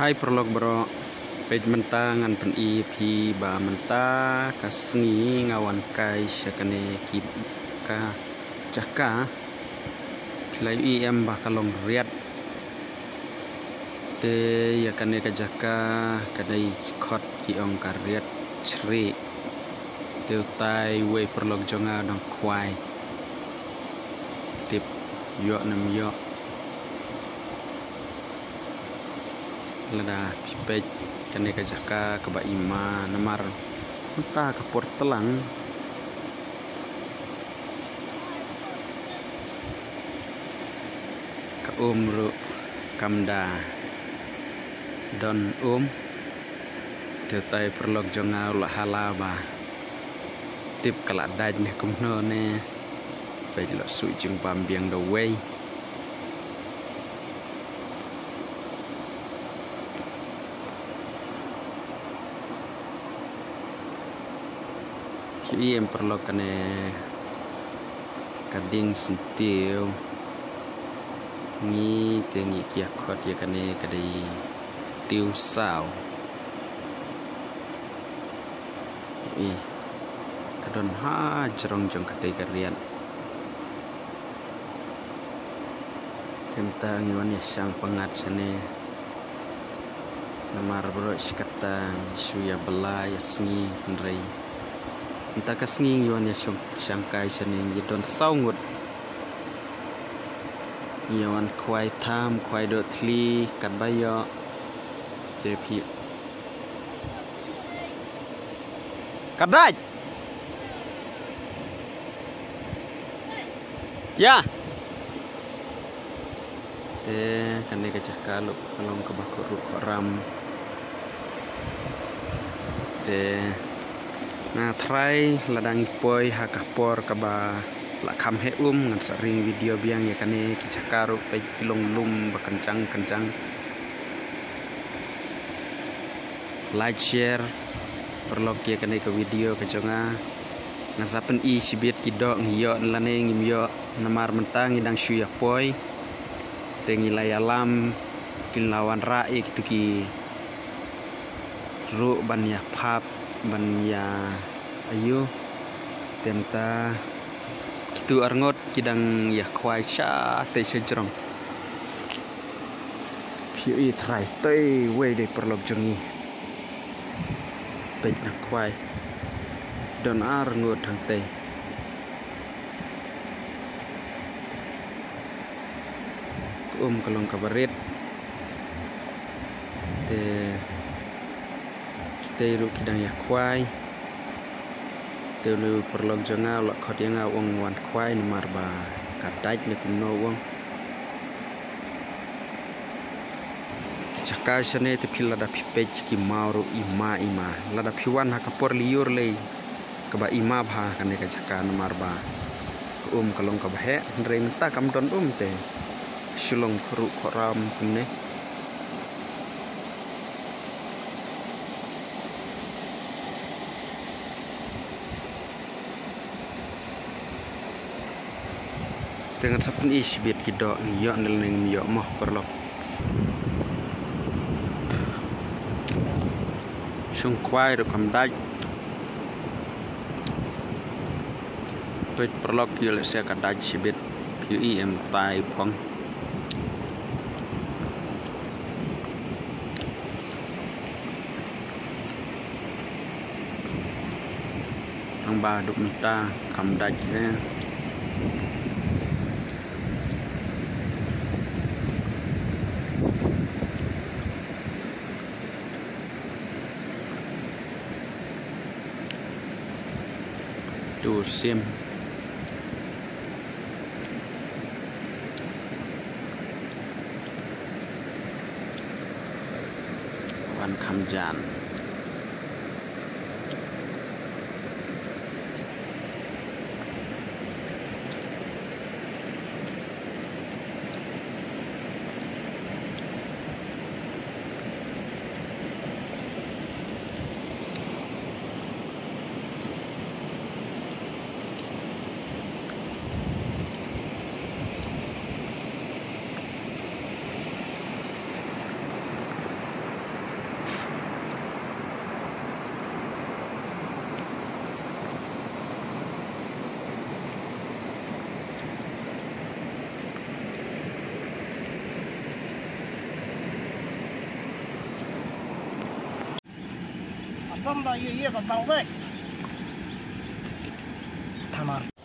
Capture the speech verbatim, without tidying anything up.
Hai paralok baroh, peit mynta ngan pyni ïa phi ba mynta ka sngi nga wan kai sha kane ki ka jaka. Phi la ïohi em ba ka long riat. Te ïa kane ka jaka ka dei ki khot ki ong ka Riat Chri. Te utai uwei paralok jong nga u dang khwai. Tip ïoh ne ym ïoh. Lada phi peit kane ka jaka kaba ima namar mynta ka por tlang. Ka um ruh kam da don um. Te utai paralok jong nga u la hala ba tip ka la dait ne kumno ne. Peit la shu jingbam biang da uwei. Ki ïohi em paralok kane ka dieng syntiew. Ngi te ngi ki ïa khot ïa kane ka dei tiew saw. Ïohi ka don ha jrong jong katei ka riat. Te mynta ngi wan ïa shang pyngngad shane. Namar baroh shi katta ngi shu ïa bylla ïa sngi hynrei mynta ka sngi ngi wan ïa shong shang kai shane ngi don saw ngut. Ngi ïa wan khwai tham khwai doh thli katba ïoh. Te phi ka dait. Ïa. Te kane ka jaka ruh ka long kaba khuid khuram. Te nga tharai lada ngi poi ha ka por kaba la kham heh um ngan sa ring video biang ïa kane ki jaka ruh peit ki long lum ba kynjang kynjang. Like, share paralok ïa kane ka video ka jong nga. Nga sa pyni shibit ki doh ngi ïoh lane ngim ïoh namar mynta ngi dang shu ïa poi. Te ngi la ïalam kin la wanrah ïa kitu ki ruh ban ïa phap ban ïa ayu. Te mynta kitu arngut ki dang ïa khwai sha te sha jrong. Phi ïohi trai tei wei dei paralok jong ngi. Peit na khwai. Don ar ngut hangtei. Ka um ka long kaba rit. Te Kitei ruh ki dang ïa khwai. Te u paralok jong nga u la khot ïa nga u ong wan khwai namar ba ka dait ne kumno u ong. Ki jaka shane te phi lada phi peit ki maw ruh ima ima. Lada phi wan ha ka por lyiur lei kaba ima bha kane ka jaka namar ba ka um ka long kaba heh hynrei mynta kam don um te shu long ruh khoram kumne. Te ngan sa pyni shibit ki doh ngi ïoh ne lane ngim ïoh mo paralok. Shong khwai ruh kam dait. Peit paralok ïoh lehse ka dait shibit. Phi ïohi em tai phong. Tang ba duk mynta kam dait re. Tu sim. Wan kham jan. Bam da ye ye ka bang be. Thamar.